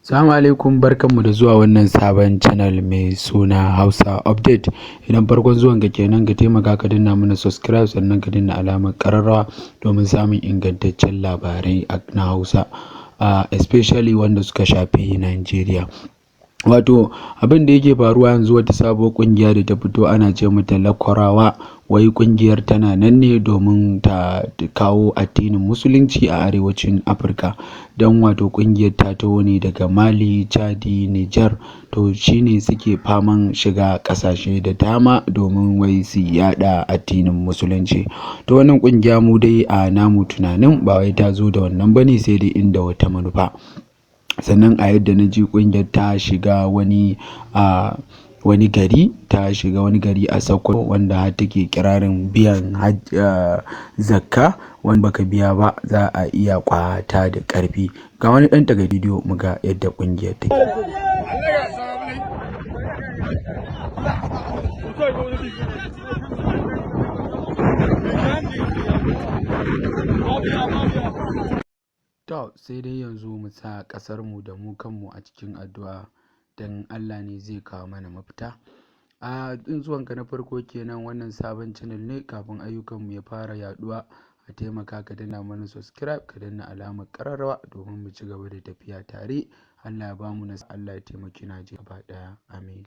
Salamu alaikum, barkanmu da zuwa wannan sabon channel mai suna Hausa Update. Idan farkon zuwan ka kenan, ka taimaka ka danna mana subscribe, sannan ka danna alamar ƙararrawa domin samun ingantaccen labarai na Hausa, especially wanda suka shafi Nigeria. Wato abin da yake faruwa yanzu, wata sabuwar ƙungiya da ta fito ana ce mata Lakurawa, wai ƙungiyar tana nan ne domin ta kawo addinin Musulunci a arewacin Afirka. Don wato ƙungiyar ta taho ne daga Mali, Chadi, Niger, to shine suke faman shiga ƙasashe da dama domin wai su yaɗa addinin Musulunci. To wannan ƙungiya, mu dai a namu tunanin, ba wai ta zo da wannan bane, sai dai inda wata manufa. Sannan a yadda na ji, ƙungiyar ta shiga wani gari, ta shiga wani gari a Sokoto, wanda har take kirarin biyan zakka, wanda baka biya ba za a iya ƙwata da ƙarfi. Ga wani ɗan daga bidiyo mu ga yadda ƙungiyar take. To sai dai yanzu mu sa ƙasarmu da mu kanmu a cikin addu'a, don Allah ne zai kawo mana mafita. A in zuwanka na farko kenan wannan sabon channel ne, kafin ayyukanmu ya fara yaɗuwa, a taimaka ka danna mana subscribe, ka danna alamar ƙararrawa domin mu ci gaba da tafiya tare. Allah ya bamu nasara, Allah ya taimaki Najeriya gaba ɗaya. Amin.